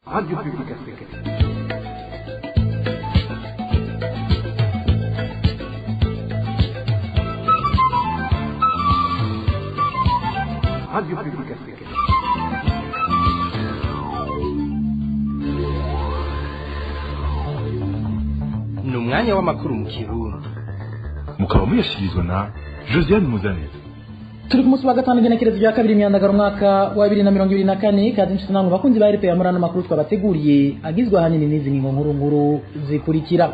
Radio Publique Africaine. Radio Publique Africaine. Ni umwanya w'amakuru mu Kirundi, mukaba muyashyikirizwa na Josiane Muzaneza. Turi ku munsi wa gatanu, igenekerezo rya 2 Myandagaro, umwaka wa 2024. Kazi nshuti namwe bakunzi ba RPA muri ano makuru twabateguriye, agizwe ahanini n'izi ngingo nkuru nkuru zikurikira.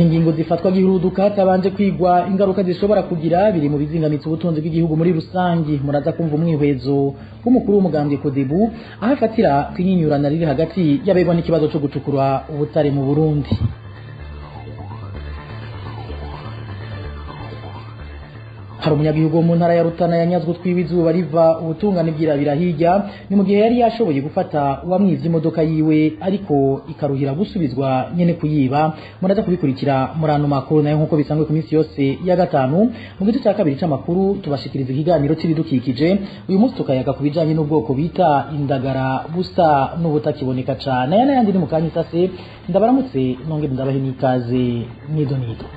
Ingingo zifatwa gihuruduka hatabanje kwigwa ingaruka zishobora kugira biri mu bizingamitse ubutunzi bw'igihugu muri rusangi. Muraza kumva umwihwezo w'umukuru w'umugambwe Kodebu, aho afatira kwinyinyurana riri hagati y'abegwa n'ikibazo cyo gucukura ubutare mu Burundi. Hari umunyagihugu wo mu ntara ya Rutana yanyazwe utwiwe izuba riva, ubutungane bwirabira hirya. Ni mu gihe yari yashoboye gufata uwamwivye imodoka yiwe, ariko ikaruhira gusubizwa nyene kuyiba. Muraza kubikurikira muri ano makuru. Nayo nk'uko bisanzwe ku minsi yose ya gatanu, mu gice cya kabiri c'amakuru tubashikiriza ikiganiro c'ibidukikije. Uyu munsi tukayaga ku bijanye n'ubwoko bita indagara busa n'ubutakiboneka cane. Aya n'ayandi ni mu kanya isase. Ndabaramutse nongere ndabahe n'ikaze nido nido.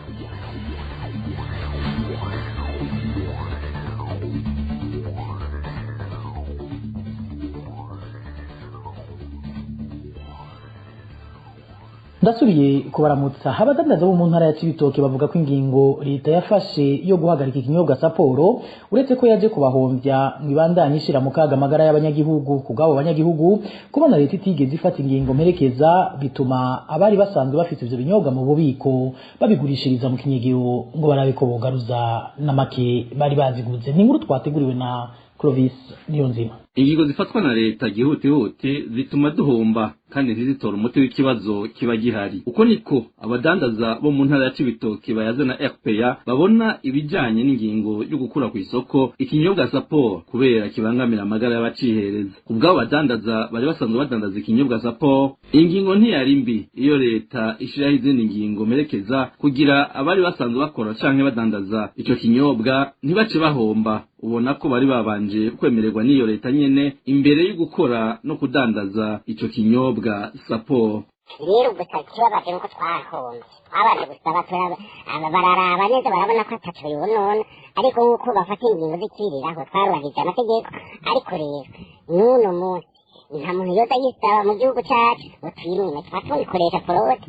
Ndasubiye kubaramutsa. Abadandaza bo mu ntara ya Cibitoke bavuga ko ingingo leta yafashe yo guhagarika ikinyobwa Saporo, uretse ko yaje kubahombya, ngo ibandanye ishira mu kaga amagara y'abanyagihugu. Kubw'abo banyagihugu, kubona leta itigeze ifata ingingo mperekeza bituma abari basanzwe bafite ivyo binyobwa mu bubiko babigurishiriza mu kinyegero ngo barabe ko bogaruza na make bari baziguze. Ni inkuru twateguriwe na Clovis Niyonzima. Ingingo zifatwa na leta gihutihuti zituma duhomba kandi ntizitora umuti w'ikibazo kiba gihari. Uko niko abadandaza bo mu ntara ya Cibitoke bayazana RPA babona ibijanye n'ingingo yo gukura ku isoko ikinyobwa Saporo kubera kibangamira amagara y'abacihereza. Kubw'abo badandaza bari basanzwe badandaza ikinyobwa Saporo, ingingo ntiyari mbi iyo leta ishiraho izindi ngingo mperekeza kugira abari basanzwe bakora canke badandaza ico kinyobwa ntibace bahomba, ubona ko bari babanje kwemererwa n'iyo leta nyene imbere yo gukora no kudandaza ico kinyobwa Saporo. Rero gusa ikibabaje nuko twahombye. Twabanje gusaba, bararaba neza, barabona ko ataco yonona, ariko nk'uko bafata ingingo zikiriraho, twarubahirije amategeko. Ariko rero n'uno munsi nta muntu yoza yisaba mu gihugu cacu ngo twirime, tuba tubikoresha forode,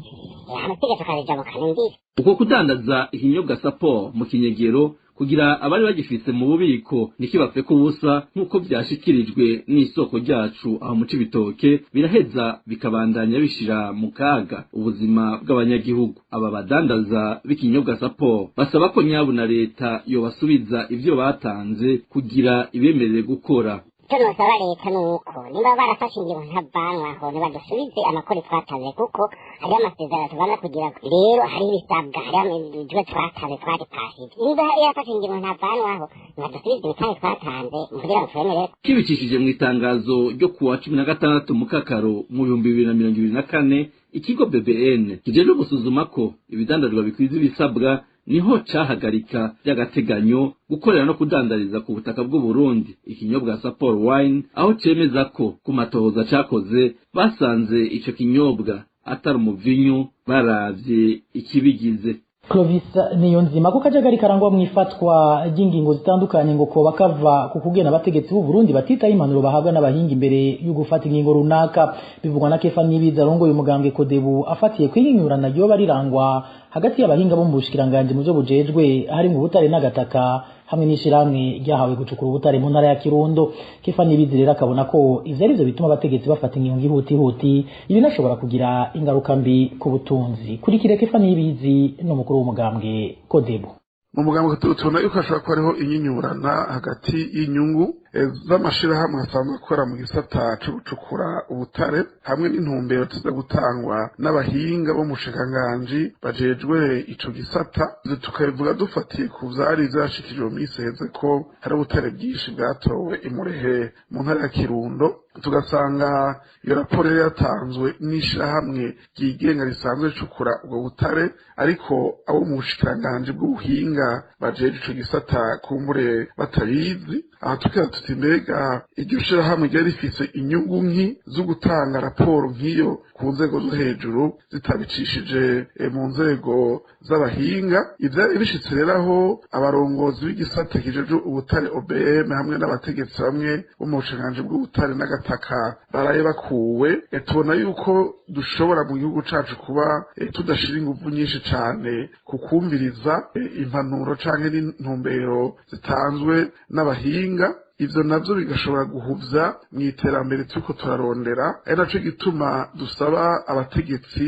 amategeko akazijabukana imbibi. Uko kudandaza ikinyobwa Saporo mu kinyegero kugira abari bagifise mu bubiko ntikibapfe kubusa, nk'uko vyashikirijwe n'isoko ryacu aho mu Cibitoke, biraheza bikabandanya bishira mu kaga ubuzima bw'abanyagihugu. Aba badandaza b'ikinyobwa Saporo basaba ko nyabu na leta yobasubiza ivyo batanze kugira ibemerere gukora. Icyo nosaba leta ni uko niba barafashe ingingo ntavanwaho, nibadusubize amakori twatanze, kuko hariho amasezerano tubana kugira. Rero hariho ibisabwa, hariho ibyo twatanze twaripashije. Niba yarafashe ingingo ntavanwaho, nibadusubize imitahe twatanze kugira ngo twemerere. Kibicishije mu itangazo ryo kuwa 16 Mukakaro mu 2024, ikigo BBN kijejwe gusuzuma ko ibidandazwa bikwiza ibisabwa niho cahagarika by'agateganyo gukorera no kudandariza ku butaka bw'u Burundi ikinyobwa Saporo Wine, aho cemeza ko ku matohoza cakoze basanze ico kinyobwa atari umuvinyu baravye ikibigize. Clovis Niyonzima. Ko kajagari karangwa mu ifatwa ry'ingingo zitandukanye ngo koba kava ku kugena abategetsi b'u Burundi batitaye impanuro bahabwa n'abahinga imbere yo gufata ingingo runaka, bivugwa na Kefa Nibiza arongoye umugambwe Kodebu, afatiye kwihinyurana ryoba rirangwa hagati y'abahinga bo mu bushikiranganje mu byo bujejwe harimo ubutare n'agataka hamwe n'ishirahamwe ryahawe gucukura ubutare mu ntara ya Kirundo. Kefa Nibiza rero akabona ko ivyo arivyo bituma abategetsi bafata ingingo ihutihuti, ibinashobora kugira ingaruka mbi ku butunzi. Kurikire Kefa Nibizi n'umukuru w'umugambwe Kodebu. Mu mugambwe tubona yuko hashobora kuba hariho inyinyurana hagati y'inyungu z'amashirahamwe asanzwe akora mu gisata co gucukura ubutare hamwe n'intumbero tuza gutangwa n'abahinga bo mu bushikiranganji bajejwe ico gisata. Ivyo tukabivuga dufatiye ku vyari vyashikirijwe mu misi iheze ko hari ubutare bwinshi bwatowe i Murehe mu ntara ya Kirundo, tugasanga iyo raporo yari yatanzwe n'ishirahamwe ryigenga risanzwe ricukura ubwo butare, ariko abo mu bushikiranganji bw'ubuhinga bajejwe ico gisata kumbure batabizi. Aha tukibaza tuti mbega iryo shirahamwe ryari rifise inyungu nki zo gutanga raporo nk'iyo ku nzego zo hejuru zitabicishije mu nzego z'abahinga. Ivyari bishitse rero aho abarongozi b'igisata kijejwe ubutare OBM hamwe n'abategetsi bamwe bo mu bushikiranganji bw'ubutare n'agataka baraye bakuwe, tubona yuko dushobora mu gihugu cacu kuba tudashira inguvu nyinshi cane ku kumviriza impanuro canke n'intumbero zitanzwe n'abahinga. Ivyo navyo bigashobora guhuvya mu iterambere turiko turarondera. Ari naco gituma dusaba abategetsi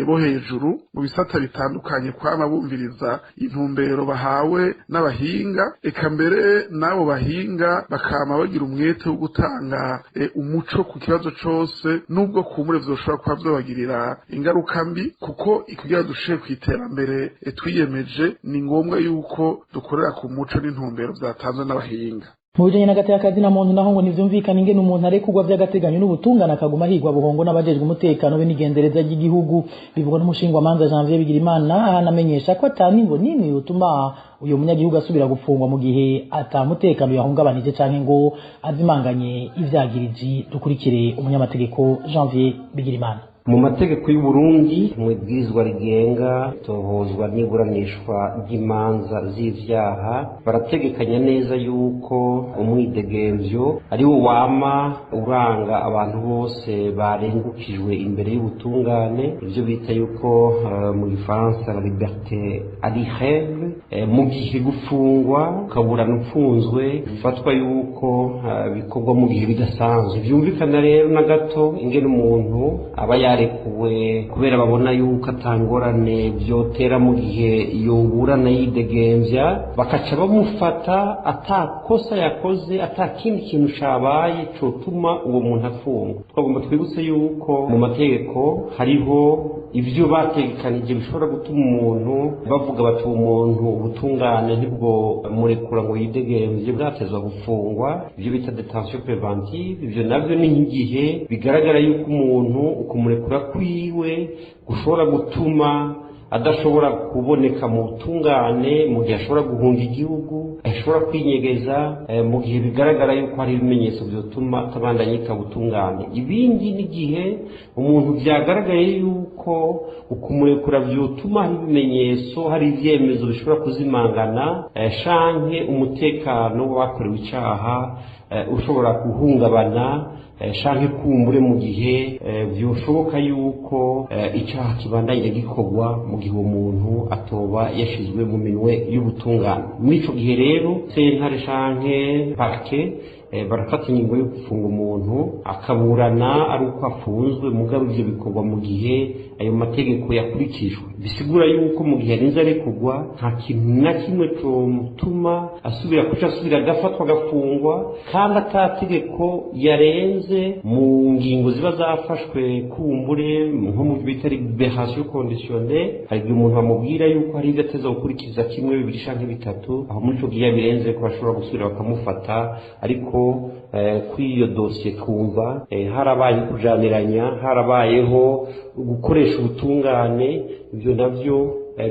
bo hejuru mu bisata bitandukanye kwama bumviriza intumbero bahawe n'abahinga, eka mbere n'abo bahinga bakama bagira umwete wo gutanga umuco ku kibazo cose, nubwo kumure vyoshobora kuba vyobagirira ingaruka mbi, kuko kugira dushike kw'iterambere twiyemeje ni ngombwa yuko dukorera ku muco n'intumbero vyatanzwe n'abahinga. Mu bijanye n'agateka na muntu naho ngo ntivyumvikana ingene umuntu arekurwa vy'agateganyo n'ubutungane akaguma ahigwa buhongo n'abajejwe umutekano be n'igenzereza ry'igihugu. Bivugwa n'umushingwamanza Janvier Bigirimana, ahanamenyesha ko ata n'imvo n'imwe yotuma uyo munyagihugu asubira gufungwa mu gihe ata mutekano yahungabanije canke ngo azimanganye ivyagiriji. Dukurikire umunyamategeko Janvier Bigirimana. Mu mategeko y'u Burundi, mu ibwirizwa rigenga tohozwa n'iburanishwa ry'imanza z'ivyaha, barategekanya neza yuko umwidegemvyo ari wo wama uranga abantu bose barengukijwe imbere y'ubutungane, ivyo bita yuko mu gifaransa la liberté ari rêve. Mu gihe gufungwa ukaburana upfunzwe bifatwa yuko bikorwa mu gihe bidasanzwe, vyumvikana rero na gato ingene umuntu aba yarekuwe kubera babona yuko atangorane vyotera mu gihe yoburana yidegemvya, bakaca bamufata atakosa yakoze, atakindi kintu cabaye cotuma uwo muntu afungwa. Twagomba twibutse yuko mu mategeko hariho ivyo bategekanije bishobora gutuma umuntu bavuga bati umuntu ubutungane ntibwo murekura ngo yidegemvye, bwatezwa gufungwa, ivyo bita detention préventive. Ivyo navyo ni nk'igihe bigaragara yuko umuntu ukumurekura kwiwe gushobora gutuma adashobora kuboneka mu butungane, mu gihe ashobora guhunga igihugu, ashobora kwinyegeza, mu gihe bigaragara yuko hari ibimenyetso byotuma atabandanya yitaba ubutungane. Ibindi n'igihe umuntu vyagaragaye yuko ukumurekura vyotuma hari ibimenyetso, hari ivyemezo bishobora kuzimangana, canke umutekano w'abakorewe icaha ushobora guhungabana, canke kumbure mu gihe vyoshoboka yuko icaha kibandanye gikorwa mu gihe uwo muntu atoba yashizwe mu minwe y'ubutungane. Muri ico gihe rero sentare canke parke barafata ingingo yo gufunga umuntu akaburana ari uko afunzwe, mugabo ivyo bikorwa mu gihe ayo mategeko yakurikijwe. Bisigura yuko mu gihe arinze arekurwa nta kintu na kimwe comutuma asubira kuca asubira agafatwa agafungwa, kandi atategeko yarenze mu ngingo ziba zafashwe, kumbure nko mu bita liberation conditionnelle. Hari igihe umuntu bamubwira yuko hari ivyo ateza gukurikiza kimwe, bibiri canke bitatu, aho muri ico gihe yabirenze ko bashobora gusubira bakamufata. Ariko kuri iyo dosiye twumva harabaye kujaniranya, harabayeho gukoresha ubutungane, ibyo navyo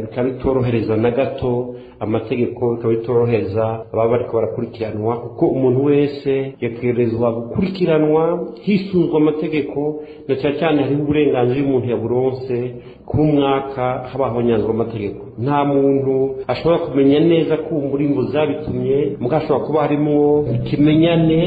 bikaba bitorohereza na gato amategeko, bikaba bitorohereza ababa bariko barakurikiranwa, kuko umuntu wese yategerezwa gukurikiranwa hisunzwe amategeko, na cyane cyane hariho uburenganzira umuntu yaburonse kuba umwaka habaho nyanzwa amategeko. Nta muntu ashobora kumenya neza kumbura imvo zabitumye, muga ashobora kuba harimo ikimenyane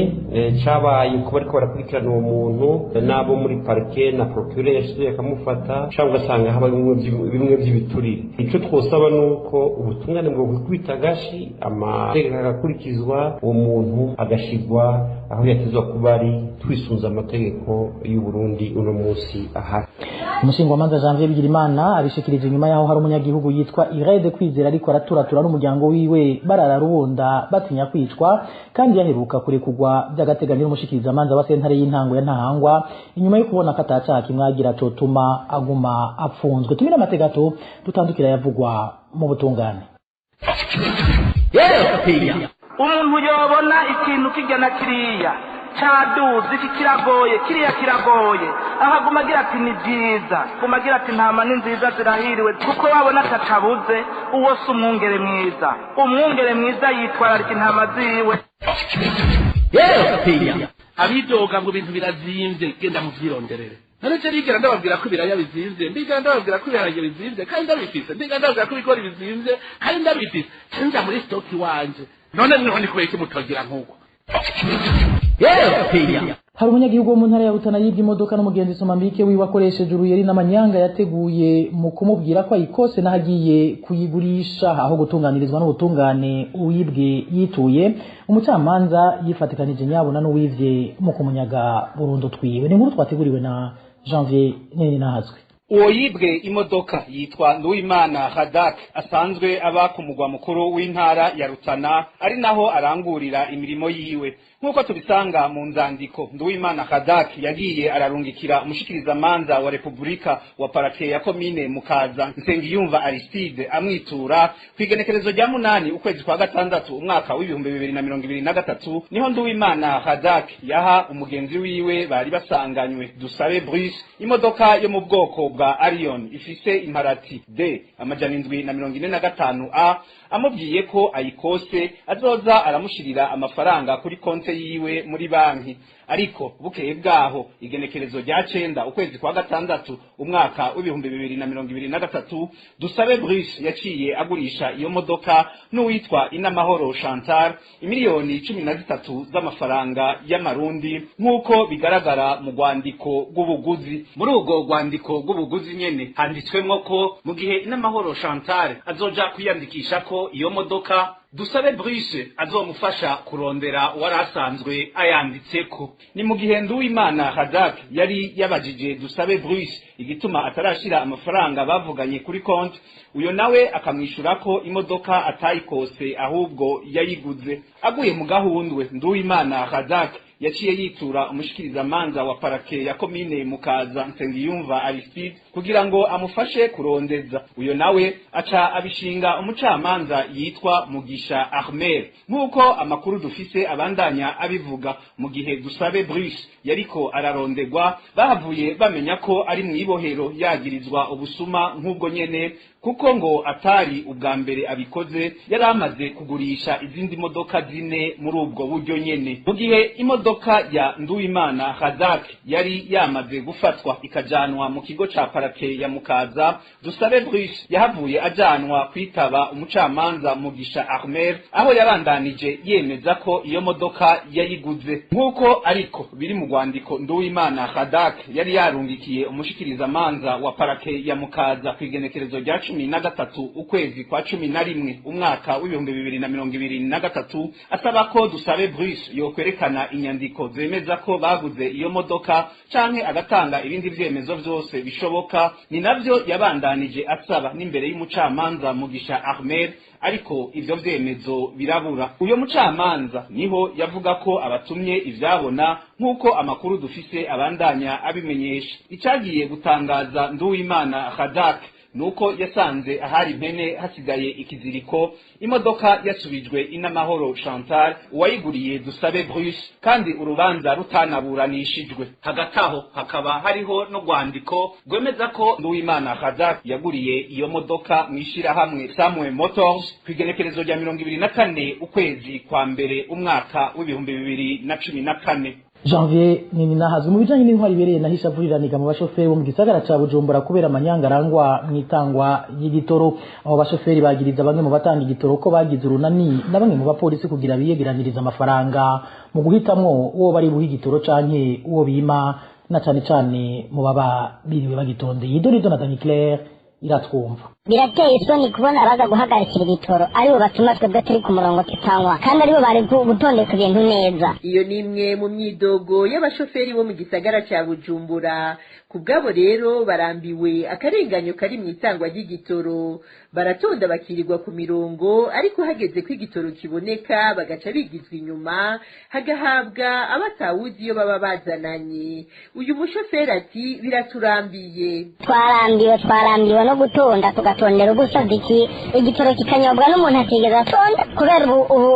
cabaye kuba ariko barakurikirana uwo muntu n'abo muri parke na procureur yashize akamufata, cyangwa ugasanga haba bimwe by'ibiturire. Ico twosaba nuko ubutungane bwo kwikubita agashi, amategeko agakurikizwa, uwo muntu agashigwa aho yatezwa kuba ari, twisunze amategeko y'u Burundi uno munsi ahari. Umushingwamanza Janvier Bigirimana abishikirije nyuma yaho hari umunyagihugu yitwa Irede Kwizera ariko araturatura n'umuryango wiwe barara rubunda batinya kwicwa, kandi yaheruka kurekugwa by'agateganyo n'umushikiriza manza wa sentare y'intango ya Ntahangwa inyuma yo kubona ko atacaha kimwagira cotuma aguma apfunzwe. Tumira amategato dutandukira yavugwa mu butungane. Umuntu yobona ikintu kijya na kiriya caduze, iki kiragoye, kiriya kiragoye, ahaguma agira ati ni byiza, guma agira ati intama ni nziza zirahiriwe, kuko wabona atatabuze. Uwo si umwungere mwiza. Umwungere mwiza yitwararika intama ziwe. Abidoga ngo ibintu birazimvye, genda muvyironderere. None je rigera ndababwira ko ibiraya bizimvye, ndigera ndababwira ko ibiharage bizimvye kandi ndabifise, ndigera ndababwira ko ibigori bizimvye kandi ndabifise, nja muri stock wanje. None mweho ni kubera iki mutogira nk'uko? Hari umunyagihugu wo mu ntara ya Rutana yibye imodoka n'umugenzi Somambike wiwe akoresheje uruyeri n'amanyanga yateguye mu kumubwira ko ayikose naho agiye kuyigurisha. Aho gutunganirizwa n'ubutungane uwibwe yituye umucamanza yifatikanije nyabona n'uwivye mu kumunyaga burundu twiwe. Ni inkuru twateguriwe na Janvier Nininahazwe. Uwo yibwe imodoka yitwa Nduwimana Hadak, asanzwe aba ku mugwa mukuru w'intara ya Rutana, ari naho arangurira imirimo yiwe. Nk'uko tubisanga mu nzandiko Nduwimana Hadak yagiye ararungikira umushikirizamanza wa Repubulika wa parake ya komine Mukaza, Nsengiyumva Aristide, amwitura kw'igenekerezo rya 8 ukwezi kwa gatandatu umwaka w'2023, niho Nduwimana Hadak yaha umugenzi wiwe bari basanganywe Dusabe Bruce imodoka yo mu bwoko bwa Arion ifise imparati D 745 A, amubwiye ko ayikose azoza aramushirira amafaranga kuri konte yiwe muri banki. Ariko bukeye bwaho igenekerezo rya 9 ukwezi kwa gatandatu umwaka w'2023, Dusabe Bruce yaciye agurisha iyo modoka n'uwitwa Inamahoro Chantal imiliyoni 13 z'amafaranga y'amarundi, nk'uko bigaragara mu rwandiko rw'ubuguzi. Muri ubwo rwandiko rw'ubuguzi nyene handitswemwo ko mu gihe Inamahoro Chantal azoja kwiyandikisha ko iyo modoka, Dusabe Bruce azomufasha kurondera uwarasanzwe ayanditseko. Ni mu gihe Nduwimana Hadak yari yabajije Dusabe Bruce igituma atarashira amafaranga bavuganye kuri konti, uyo nawe akamwishura ko imodoka atayikose ahubwo yayiguze. Aguye mu gahundwe, Nduwimana Hadak yaciye yitura umushikirizamanza wa parake ya komine Mukaza, Nsengiyumva Aristide, kugira ngo amufashe kurondeza. Uyo nawe aca abishinga umucamanza yitwa Mugisha Ahmed. Nk'uko amakuru dufise abandanya abivuga, mu gihe Dusabe Bruce yariko ararondegwa, bahavuye bamenya ko ari mw'ibohero yagirizwa ubusuma nk'ubwo nyene, kuko ngo atari ubwa mbere abikoze, yari amaze kugurisha izindi modoka 4 muri ubwo buryo nyene. Mu gihe imodoka ya Nduwimana Hadak yari yamaze gufatwa ikajanwa mu kigo ca parake ya Mukaza, Dusabe Bruce yahavuye ajanwa kwitaba umucamanza Mugisha Ahmed, aho yabandanije yemeza ko iyo modoka yayiguze. Nk'uko ariko biri mu rwandiko Nduwimana Hadak yari yarungikiye umushikirizamanza wa parake ya Mukaza kw'igenekerezo rya 13 ukwezi kwa 11 umwaka w'2023, asaba ko Dusabe Bruce yokwerekana inyandiko zemeza ko baguze iyo modoka canke agatanga ibindi vyemezo vyose bishoboka. Ni navyo yabandanije asaba n'imbere y'umucamanza Mugisha Ahmed, ariko ivyo vyemezo birabura. Uyo mucamanza niho yavuga ko abatumye ivyabona, nk'uko amakuru dufise abandanya abimenyesha. Icagiye gutangaza Nduwimana Hadak nuko yasanze ahari impene hasigaye ikiziriko, imodoka yasubijwe Inamahoro Chantal uwayiguriye Dusabe Bruce, kandi urubanza rutanaburanishijwe. Hagati aho hakaba hariho no rwandiko rwemeza ko Nduwimana Hadak yaguriye iyo modoka mw'ishirahamwe Samwe Motors kw'igenekerezo rya 24 ukwezi kwa mbere umwaka w'2014. Janvier Nininahazwe. Mu bijanye n'intwari ibereye naho ishavuriraniga mu bashoferi bo mu gisagara ca Bujumbura kubera amanyanga arangwa mw'itangwa y'igitoro. Abo bashoferi bagiriza bamwe mu batanga igitoro ko bagize urunani na bamwe mu bapolisi kugira biyegeraniriza amafaranga mu guhitamwo uwo bari buha igitoro canke uwo bima, na cane cane mu baba biriwe bagitondeye. Idori Donathan Claire iratwumva. Birateye isoni kubona abaza guhagarikira ibitoro aribo batuma twebwe turi ku murongo tutanywa, kandi aribo bari gutondeka ibintu neza. Iyo ni imwe mu myidogo y'abashoferi bo mu gisagara ca Bujumbura. Ku bwabo rero barambiwe akarenganyo kari mu itangwa ry'igitoro. Baratonda bakirirwa ku mirongo, ariko hageze ko igitoro kiboneka bagaca bigizwa inyuma, hagahabwa abatawuzi iyo baba bazananye. Uyu mushoferi ati biraturambiye. Twarambiwe no gutonda tugatondera ubusa iki igitoro kikanyobwa n'umuntu atigeze atonda kubera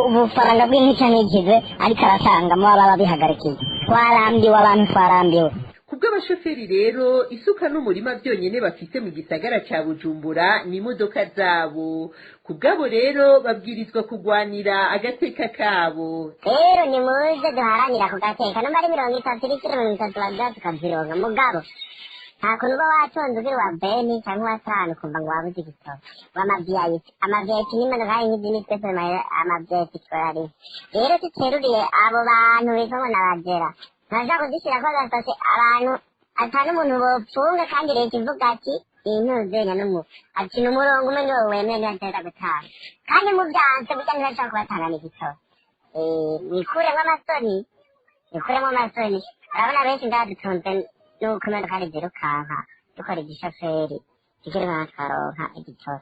ubufaranga bw'intica ntikize, ariko aratanga mu baba bihagarikiye. Twarambiwe abantu, twarambiwe. Ku Kubw'abashoferi rero, isuka n'umurima byonyene bafise mu gisagara ca Bujumbura ni imodoka zabo. Kubw'abo rero babwirizwa kugwanira agateka kabo. Rero nimuze duharanira ku gateka, numba ari 30 litiro 30 baduha tukazironka, mugabo nta kuntu uba watonze ugira uwa beni canke uwa tanu kumva ngo wabuze igitoro w'ama VIP. Ama VIP n'imodoka nk'izi ni twese ama VIP twarari. Rero tuteruriye abo bantu bitwa ngo n'abagera, ntibashobora kuzishirako gasase abantu ata n'umuntu bopfunga, kandi leta ivuga ati iyi ntuzenya n'umu ati ni umurongo umwe niwo wemewe niwo ateza gutanga, kandi mu vyanse burya ntibashobora kubatanga n'igitoro. Nikuremwo amasoni, nikuremwo amasoni. Urabona benshi ngaha dutunze nuko imodoka zirukanka dukora igishoferi tukirukanka tukaronka igitoro,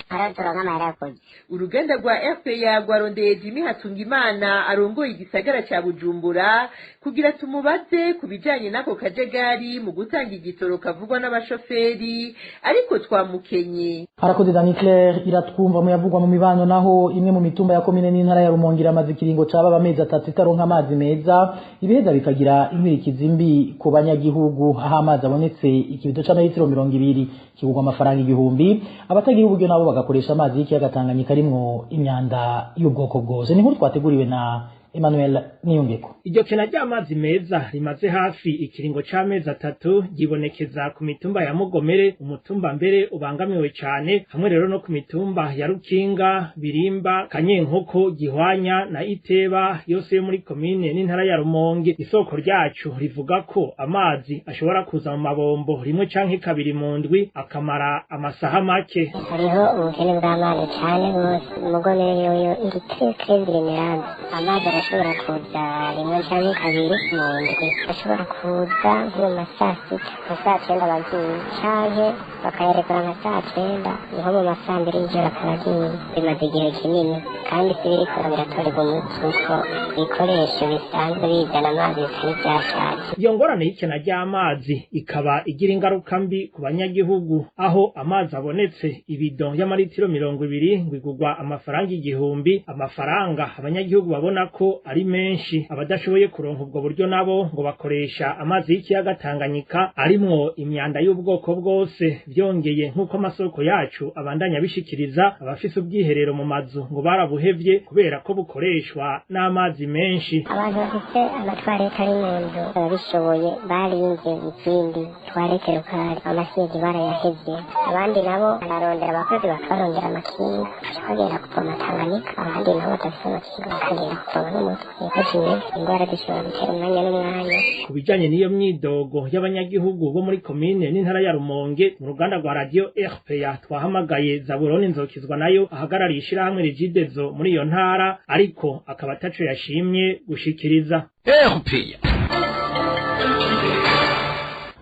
hariho turonka amahera yo kurya. Uruganda rwa RPA rwarondeye Jimmy Hatungimana arongoye igisagara ca Bujumbura kugira tumubaze ku bijanye n'ako kajagari mu gutanga igitoro kavugwa n'abashoferi, ariko twamukenye. Harakoze Dani Claire iratwumva. Mu yavugwa mu mibano naho, imwe mu mitumba ya komine n'intara ya Rumonge iramaze ikiringo caba amezi 3 itaronka amazi meza, ibiheza bikagira inkurikizi mbi ku banyagihugu. Aho amazi abonetse, ikibido c'amaritiro 20 kigurwa amafaranga 1000, abatagira uburyo nabo bagakoresha amazi y'ikiyaga Tanganyika arimwo imyanda y'ubwoko bwose. Ni inkuru twateguriwe na Emmanuel Niyongeko. Iryo kena ry'amazi meza rimaze hafi ikiringo c'amezi 3 ryibonekeza ku mitumba ya Mugomere, umutumba mbere ubangamiwe cane, hamwe rero no ku mitumba ya Rukinga, Birimba, Kanyenkoko, Gihwanya na Iteba, yose yo muri komine n'intara ya Rumonge. Isoko ryacu rivuga ko amazi ashobora kuza mu mabombo rimwe canke kabiri mu ndwi, akamara amasaha make. Hariho ubukene bw'amazi cane rwose. Mugomere yoyo iri très très vulnérable. Amazi arashobora kuza rimwe canke kabiri mu ndwi, ashobora kuza nko mu masaa 6, nka saa 9 abagiye, canke bakayarekura nka saa 9, nko mu masaa 2 y'ijoro akaba agiye. Bimaze igihe kinini kandi si biriko biratorerwa umuti, kuko ibikoresho bisanzwe bizana amazi bisa n'ivyashaje. Iyo ngorane y'ikena ry'amazi ikaba igira ingaruka mbi ku banyagihugu. Aho amazi abonetse, ibido y'amaritiro 20 ngo igurwa amafaranga 1000, amafaranga abanyagihugu babona ko ari menshi. Abadashoboye kuronka ubwo buryo nabo ngo bakoresha amazi y'ikiyaga Tanganyika arimwo imyanda y'ubwoko bwose. Byongeye, nk'uko amasoko yacu abandanya bishikiriza, abafise ubwiherero mu mazu ngo barabuhevye kubera ko bukoreshwa n'amazi menshi. Abantu bafise amatwarete ari mu nzu ababishoboye barinze izindi twarete rukari, amasizi barayahevye. Abandi nabo bararondera abakozi bakabarondera amakinga bagenda kuvoma Tanganyika, abandi nabo badafise amakinga bakagenda kuvoma n'umutwe. Bagiye ingwara zishobora gutera umwanya n'umwanya. Ku bijanye n'iyo myidogo y'abanyagihugu bo muri komine n'intara ya Rumonge, mu ruganda rwa radio RPA twahamagaye Zaburoni Nzokizwa nayo ahagarariye ishirahamwe Regidezo muri iyo ntara, ariko akaba ataco yashimye gushikiriza. RPA.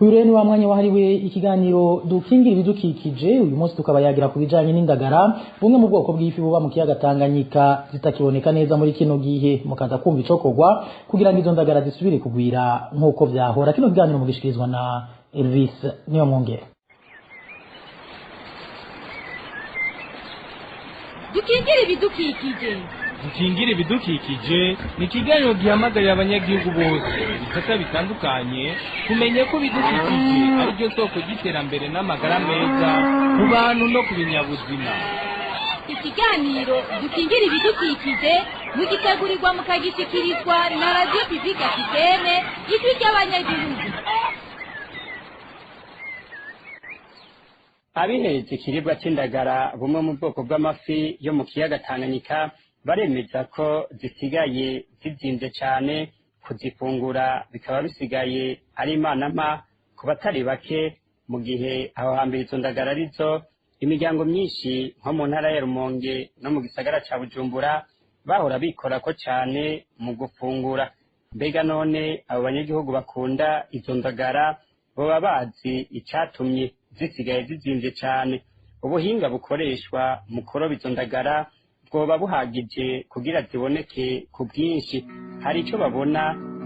Uyu rero ni wa mwanya wahariwe ikiganiro dukingira ibidukikije. Uyu munsi tukaba yagira ku bijanye n'indagara, bumwe mu bwoko bw'ifi buba mu kiyaga Tanganyika, zitakiboneka neza muri kino gihe. Mukaza kumva icokorwa kugira ngo izo ndagara zisubire kugwira nk'uko vyahora. Kino kiganiro mugishikirizwa na Elvis Niyomwongere. Dukingira ibidukikije. Dukingira ibidukikije ni ikiganiro gihamagarira abanyagihugu bose ibisata bitandukanye kumenya ko ibidukikije ari ryo soko ry'iterambere n'amagara meza ku bantu no ku binyabuzima. Ikiganiro dukingira ibidukikije mugitegurirwa mukagishikirizwa na Radio Publique Aquitaine, ijwi ry'abanyagihugu. Abihereza ikiribwa c'indagara, bumwe mu bwoko bw'amafi yo mu kiyaga Tanganyika, baremeza ko zisigaye zizimvye cane. Kuzifungura bikaba bisigaye ari imana mpa ku batari bake, mu gihe aho hambere izo ndagara arizo imiryango myinshi nko mu ntara ya Rumonge no mu gisagara ca Bujumbura bahora bikorako cane mu gufungura. Mbega none abo banyagihugu bakunda izo ndagara boba bazi icatumye zisigaye zizimvye cane? Ubuhinga bukoreshwa mu kuroba izo ndagara bwoba buhagije kugira ziboneke ku bwinshi? Hari ico babona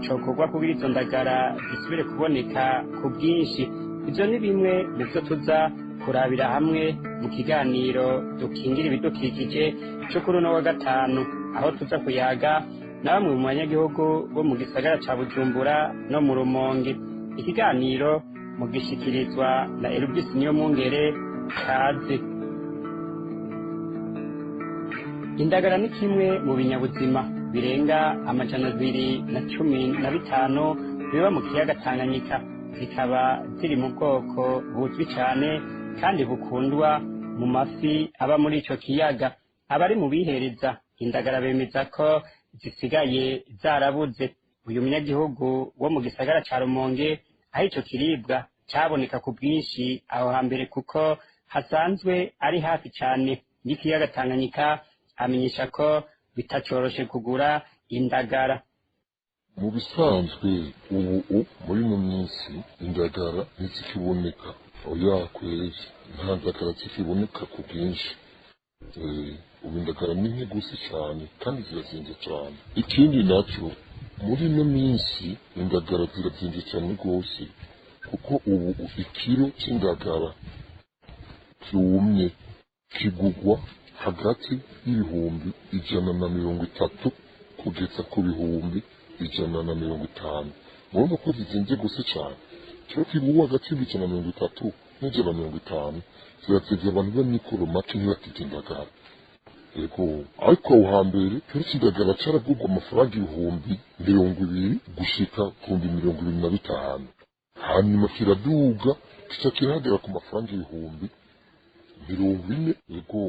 cokorwa kugira izo ndagara zisubire kuboneka ku bwinshi? Ivyo ni bimwe mu vyo tuza kurabira hamwe mu kiganiro dukingira ibidukikije co kuri uno wa gatanu, aho tuza kuyaga na bamwe mu banyagihugu bo mu gisagara ca Bujumbura no mu Rumonge. Ikiganiro mugishikirizwa na Elvis Niyomwungere. Kaze. Indagara ni kimwe mu binyabuzima birenga 215 biba mu kiyaga Tanganyika, zikaba ziri mu bwoko buzwi cyane kandi bukundwa mu mafi aba muri ico kiyaga. Abari mu bihereza indagara bemeza ko zisigaye zarabuze. Uyu munyagihugu wo mu gisagara ca Rumonge, aho ico kiribwa caboneka ku bwinshi aho hambere kuko hasanzwe ari hafi cane y'ikiyaga Tanganyika, amenyesha ko bitacoroshe kugura indagara. Mu bisanzwe ubu muri ino minsi indagara ntizikiboneka, oya kweri, nta ndagara zikiboneka ku bwinshi. Ubu indagara ni nke gusa cyane kandi zirazinze cyane. Ikindi nacyo, muri ino minsi indagara zirazinze cyane rwose, kuko ubu ikiro cy'indagara cyumye kigugwa hagati y'130,000 kugeza ku 150,000. Murumva ko zizinze gusa cyane. Ikiro kigugwa hagati y'130 n'150 zirateze abantu b'amikoro make ntibakirya indagara. Yego, ariko aho hambere ikiro cy'indagara caragurwa amafaranga 20,000 gushika ku 25,000, hanyuma kiraduga kica kirahagera ku mafaranga 40,000. Yego,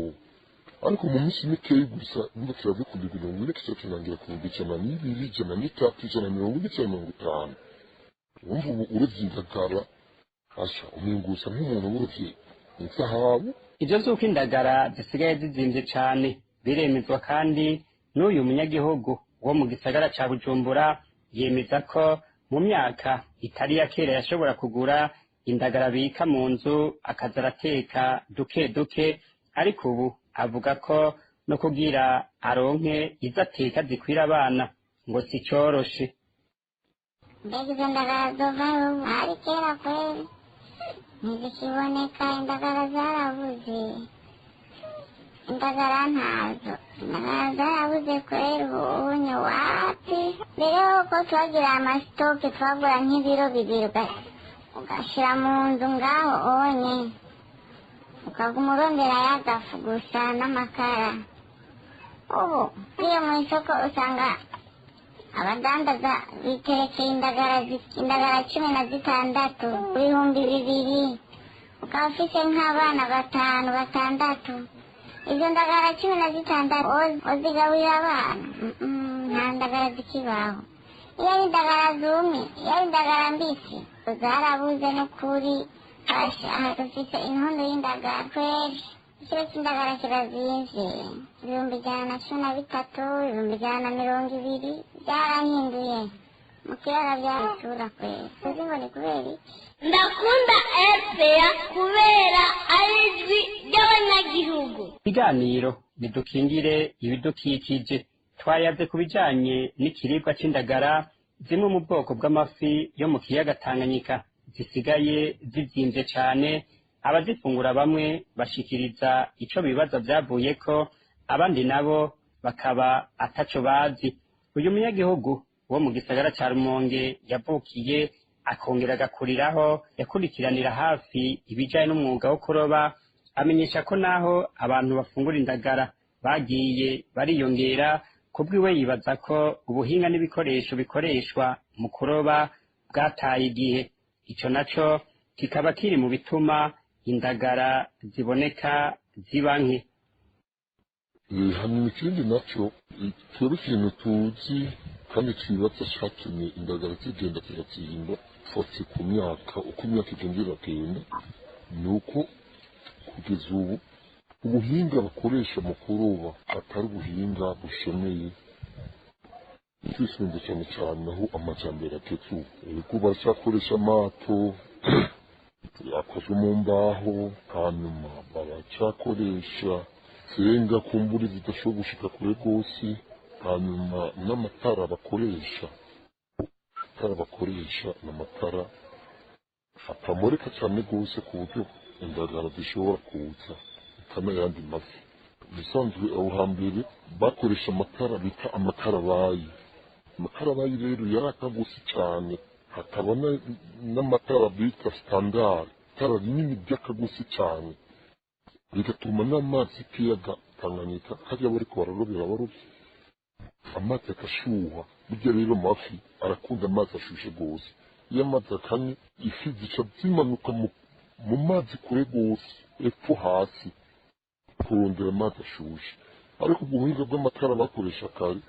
ariko mu minsi mikeyi gusa numva kiravuye ku 40,000 kica kirangira ku 102, 103, 140, 150. Wumva ubu urovye indagara asha umengusa nk'umuntu urovye inzahabu. Ivyo vy'uko indagara zisigaye zizimvye cane biremezwa kandi n'uyu munyagihugu wo mu gisagara ca Bujumbura. Yemeza ko mu myaka itari ya kera yashobora kugura indagara abika mu nzu akaza arateka duke duke, ariko ubu avuga ko no kugira aronke izo ateka zikwira abana ngo si coroshe. Mbega izo ndagara zovayo hari kera kweli, ntizikiboneka. Indagara zarabuze, indagara ntazo, indagara zarabuze kweli. Ubunye wapi, mbere yuko twagira amasitoke twagura nk'ibiro 2 ugashira mu nzu ngaho onye, ukaguma urondera y'agafu gusa n'amakara. Ubu ugiye mu isoko usanga abadandaza biterekeye indagara 16 2,000, ukaba ufise nk'abana 5 6. Izo ndagara 16 uzigaburira abana? Nta ndagara zikibaho. Iyo ari indagara zumye, iyo ari indagara mbisi, zarabuze n'ukuri. Aha dufise inkondo y'indagara kweri. Ikiro cy'indagara kirazimvye, 113,000, 120,000. Byarahinduye mu kiyaga byaratura kweri. Uzi ngo ni kubera iki? Ndakunda RPA kubera ari ijwi ry'abanyagihugu. Ikiganiro nidukingire ibidukikije twayaze ku bijanye n'ikiribwa c'indagara, zimwe mu bwoko bw'amafi yo mu kiyaga Tanganyika zisigaye zizimvye cane. Abazifungura bamwe bashikiriza ico bibaza vyavuyeko, abandi nabo bakaba ataco bazi. Uyu munyagihugu wo mu gisagara ca Rumonge yavukiye akongera agakuriraho, yakurikiranira hafi ibijanye n'umwuga wo kuroba, amenyesha ko naho abantu bafungura indagara bagiye bariyongera, kubwiwe yibaza ko ubuhinga n'ibikoresho bikoreshwa mu kuroba bwataye igihe. Ico naco kikaba kiri mu bituma indagara ziboneka ziba nke. Hanyuma ikindi nacyo, twebwe ikintu tuzi kandi twibaza catumye indagara zigenda ziratsimba fotse ku myaka, uko imyaka igenda iragenda, ni uko kugeza ubu ubuhinga bakoresha mu kuroba atari ubuhinga bushemeye. Twisunze cyane cyane aho amajambere ageze ubu, ego baracyakoresha amato akozwe mu mbaho, hanyuma baracyakoresha senga kumbura zidashobora gushika kure rwose, hanyuma n'amatara bakoresha, amatara bakoresha ni amatara atamurika cyane rwose ku buryo indagara zishobora kuza n'ayandi mafi. Ubusanzwe aho hambere bakoresha amatara bita amakarabayi. Amakarabayi rero yaraka gose cyane, Hakaba n'amatara bita standard, itara rinini ry'akagusi cyane, bigatuma n'amazi y'ikiyaga Tanganyika hariya bariko bararobera abarovyi, amazi agashuha. Burya rero amafi arakunda amazi ashushe gose. Iyo amazi akanye, ifi zica zimanuka mu mazi kure gose epfo hasi kurondera amazi ashushe. Ariko ubwo buhinga bw'amatara bakoresha kare,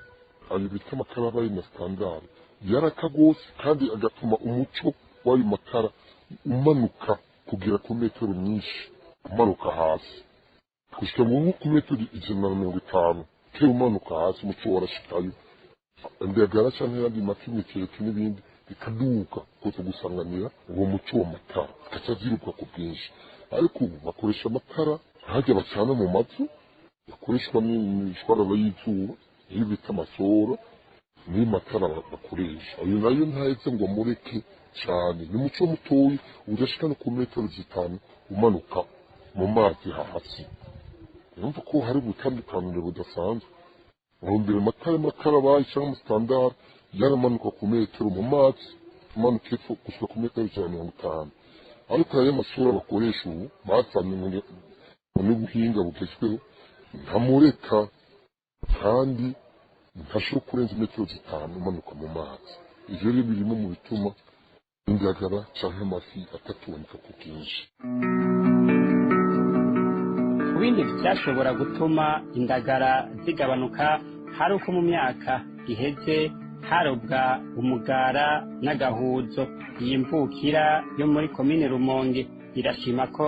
ayo bita amakara abaye na standard, yaraka gose kandi agatuma umuco w'ayo matara umanuka kugera ku metero nyinshi, umanuka hasi gushika mu nko ku metero 150 kera umanuka hasi, umuco warashikayo. Indagara canke ayandi mafi, imikeke n'ibindi bikaduka kuza gusanganira uwo muco w'amatara, zigaca ziruka ku bwinshi. Ariko ubu bakoresha amatara hajya bacana mu mazu, yakoreshwa n'imishwarara y'izuba, iyo bita amasoro, niyo matara bakoresha. Ayo nayo ntaheze ngo amureke cyane, ni umuco mutoyi udashika no ku metero 5 umanuka mu mazi hasi. Urumva ko hari ubutandukaniro budasanzwe. Aho mbere amatara y'amakarabayi cyangwa amasitandari yaramanuka ku metero mu mazi, umanuka epfo gushika ku metero 150. Ariko ayo masura bakoresha ubu bazanye n'ubuhinga bugezweho, ntamureka kandi ntashobora kurenza metero 5 umanuka mu mazi. Ivyo rero birimo mu bituma indagara canke amafi atatuboneka ku bwinshi. Ku bindi byashobora gutuma indagara zigabanuka, hari uko mu myaka iheze harobwa umugara n'agahuzo. Iyi mvukira yo muri komine Rumonge irashima ko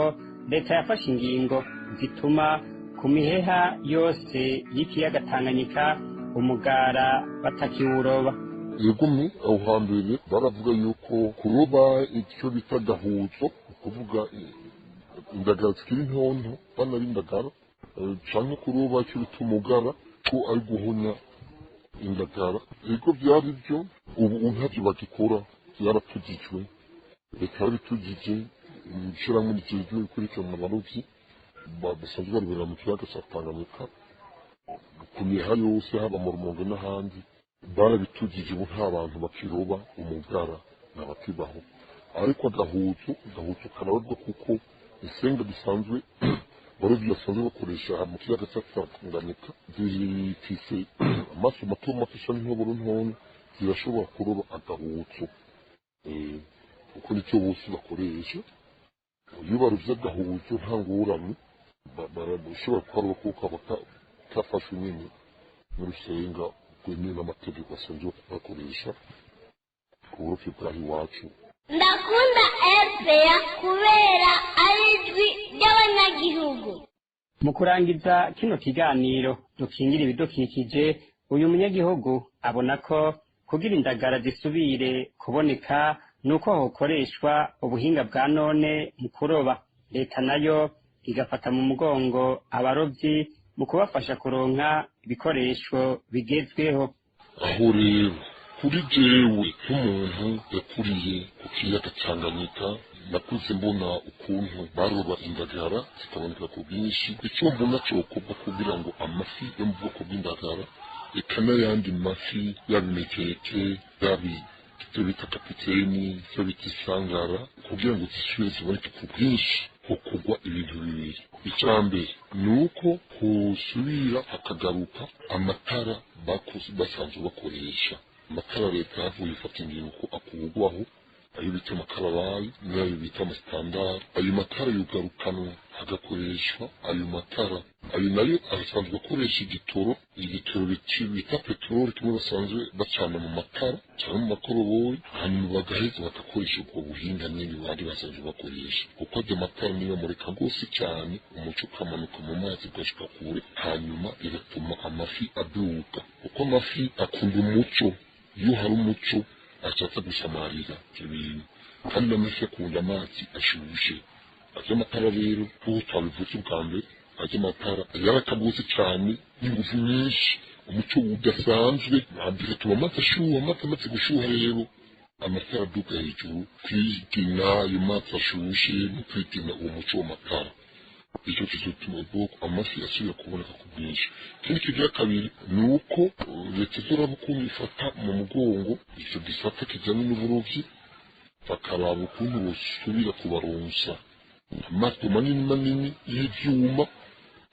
leta yafashe ingingo zituma ku miheha yose y'ikiyaga Tanganyika umugara batakiwuroba. Yegumi, aho hambere baravuga yuko kuroba icyo bita gahuzo, ukuvuga indagara zikiri ntonto, bana b'indagara, canke kuroba icyo bita umugara, ko ari guhonya indagara. Ego byari byo, ubu ntavyo bagikora, byaratujijwe, leta yarabitujije. Ishirahamwe rijejwe gukurikirana abarovyi basanzwe barobera mu kiyaga ca Tanganyika ku miha yose, haba mu Rumonge n'ahandi, barabitujije. Ubu nta bantu bakiroba umugara, ntabakibaho. Ariko agahuzu kararobwa, kuko insenga dusanzwe abarovyi basanzwe bakoresha mu kiyaga ca Tanganyika zifise amaso mato mato canke intoboro ntoya, zirashobora kuroba agahuzu, kuko nicyo bose bakoresha. Iyo barovye agahuzu nta ngorane, barashobora kukaroba kuko kaba kafashwe nyene n'urusenga rwemewe n'amategeko basanzwe bakoresha ku burovyi bwaho iwacu. Ndakunda RPA kubera ari ijwi ry'abanyagihugu. Mu kurangiza kino kiganiro dukingira ibidukikije, uyu munyagihugu abona ko kugira indagara zisubire kuboneka nuko hokoreshwa ubuhinga bwa none mu kuroba, leta nayo igafata mu mugongo abarovyi mu kubafasha kuronka ibikoresho bigezweho. Aho rero kuri jewe nk'umuntu yakuriye ku kiyaga Tanganyika, nakuze mbona ukuntu baroba indagara zikaboneka ku bwinshi. Icyo mbona cokorwa kugira ngo amafi yo mu bwoko bw'indagara, eka n'ayandi mafi, yaba imikeke, yaba ivyo bita kapiteni, ivyo bita isangara, kugira ngo zisubire ziboneke ku bwinshi, hokorwa ibintu bibiri. Icya mbere ni uko hosubira hakagaruka amatara basanzwe bakoresha, amatara leta yavuye ifata ingingo ko akurwaho, ayo bita amakarabayi n'ayo bita amasitandari. Ayo matara yugarukanwa hagakoreshwa ayo matara. Ayo nayo asanzwe akoresha igitoro, igitoro bita peteroli, kimwe basanzwe bacana mu matara cyangwa mu makoroboyi, hanyuma bagaheza bagakoresha ubwo buhinga nyine bari basanzwe bakoresha, kuko ayo matara niyo amurika rwose cyane, umuco ukamanuka mu mazi ugashika kure, hanyuma bigatuma amafi aduka, kuko amafi akunda umuco. Iyo hari umuco ashatse gusamarira ibyo bintu, kandi n'amafi akunda amazi ashushe. Ayo matara rero, nk'uko twabivuze ubwa mbere, ayo matara yarakagose cyane n'ingufu nyinshi, umuco udasanzwe, bigatuma amazi ashuha. Amazi amaze gushuha rero, amafi araduka hejuru kwigina ayo mazi ashushe no kwigina uwo muco w'amatara. Icyo kizotuma ubwoko amafi asubira kuboneka ku bwinshi. Ikindi kigira kabiri ni uko leta izoraba ukuntu ifata mu mugongo icyo gisata kijyanye n'uburovyi. Bakaraba ukuntu bosubira kubaronsa amato manini manini y'ivyuma,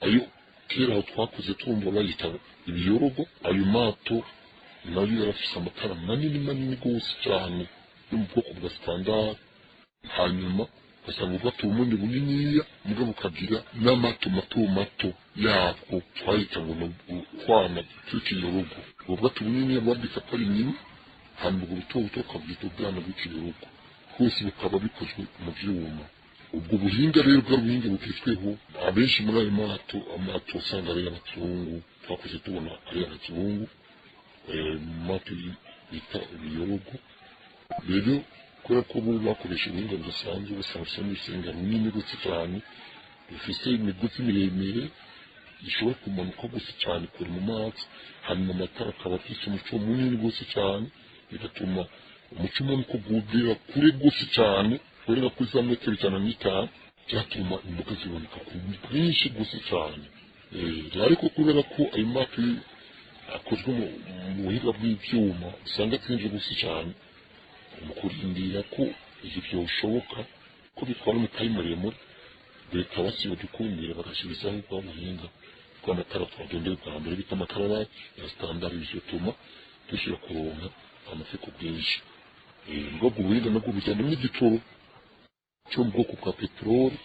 ayo kera aho twakuze twumva bayita ibiyorogo. Ayo mato nayo yarafise amatara manini manini gose cyane yo mu bwoko bwa standard, hanyuma ugasanga ubwato bunini buniniya mugabo bukagira n'amato mato mato yabwo twayita ngo ni ukwana tw'ikiyorogo. Ubwo bwato buniniya bwabwita ko ari nyina, hanyuma ubwo buto buto bukabwita ubwana bw'ikiyorogo, hose bukaba bikozwe mu vyuma. Ubwo buhinga rero bwa buhinga bugezweho, abenshi muri ayo mato, amato usanga ari y'abazungu, twakuze tubona ari y'abazungu, mu mato bita ibiyorogo. Rero kubera ko bo bakoresha ubuhinga budasanzwe, ugasanga bafise n'urusenga runini gose cyane rufise imigozi miremire ishobora kumanuka gose cyane kure mu mazi, hanyuma amatara akaba afise umuco munini gose cyane, bigatuma umuco umanuka ugera kure gose cyane, guhera kuri za metero 105, byatuma imboga ziboneka ku bwinshi gose cyane. Ariko kubera ko ayo mato akozwe mu buhinga bw'ivyuma usanga atsinze gose cyane, mu kurindira ko ivyo vyoshoboka ko bitwara umutahe muremure, leta basiba dukumira bagashirizaho bwa buhinga bw'amatara twagendeye bwa mbere bita amatara ya standard, bizotuma dushobora kuronka amafi ku bwinshi. Ubwo buhinga nabwo bujyana n'igitoro cyo mu bwoko bwa peteroli,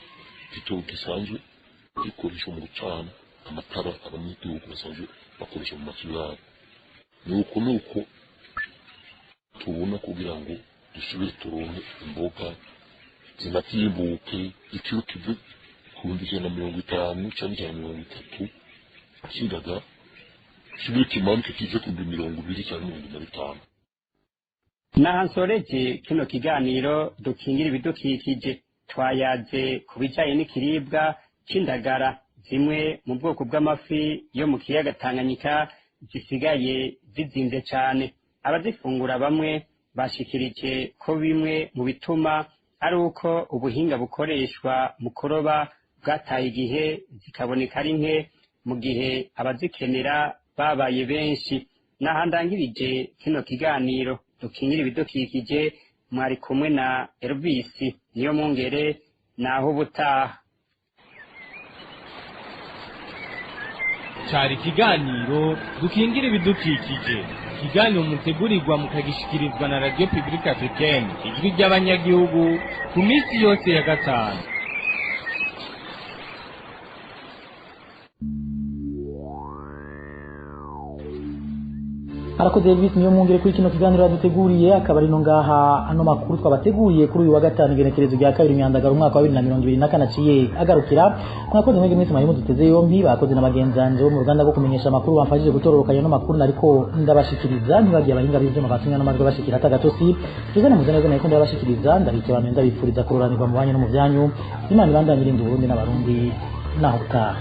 igitoro gisanzwe gikoreshwa mu gucana amatara abanyagihugu basanzwe bakoresha mu mazu yabo. Nuko tubona kugira ngo dusubire turonke imboga zinatimbuke, ikiro kive ku 150 canke 130 c'indagara, gisubire kimanuke kize ku 20 canke 25. Naha nsoreje kino kiganiro dukingira ibidukikije. Twayaze ku bijanye n'ikiribwa c'indagara, zimwe mu bwoko bw'amafi yo mu kiyaga Tanganyika zisigaye zizimvye cane. Abazifungura bamwe bashikirije ko bimwe mu bituma ari uko ubuhinga bukoreshwa mu kuroba bwataye igihe, zikaboneka ari nke mu gihe abazikenera babaye benshi. Naha ndangirije kino kiganiro dukingira ibidukikije, mwari kumwe na Elvis Niyo Mwungere. Naho ubutaha. Cari ikiganiro dukingira ibidukikije, ikiganiro mutegurirwa mukagishikirizwa na Radio Publique Africaine, ijwi ry'abanyagihugu, ku minsi yose ya gatanu. Arakoze Elvis Niyo Mwungere kuri kino kiganiro yaduteguriye. Akaba ari no ngaha ano makuru twabateguriye kuri uyu wa gatanu, igenekerezo rya 2 Myandagaro umwaka wa 2024 aciye agarukira. Mwakoze mwege mwese mwari muduteze yompi, bakoze na bagenzanje bo mu ruganda rwo kumenyesha amakuru bamfashije gutororokanya no makuru nariko ndabashikiriza, ntibagiye abahinga b'ivyuma batumye n'amajwi bashikira atagatosi. Tuzane muzaneza nariko ndabashikiriza, ndabike abantu ndabipfuriza kuroranirwa mu banyu no mu vyanyu. Imana ibandanye irinda Uburundi n'Abarundi. Naho utaha.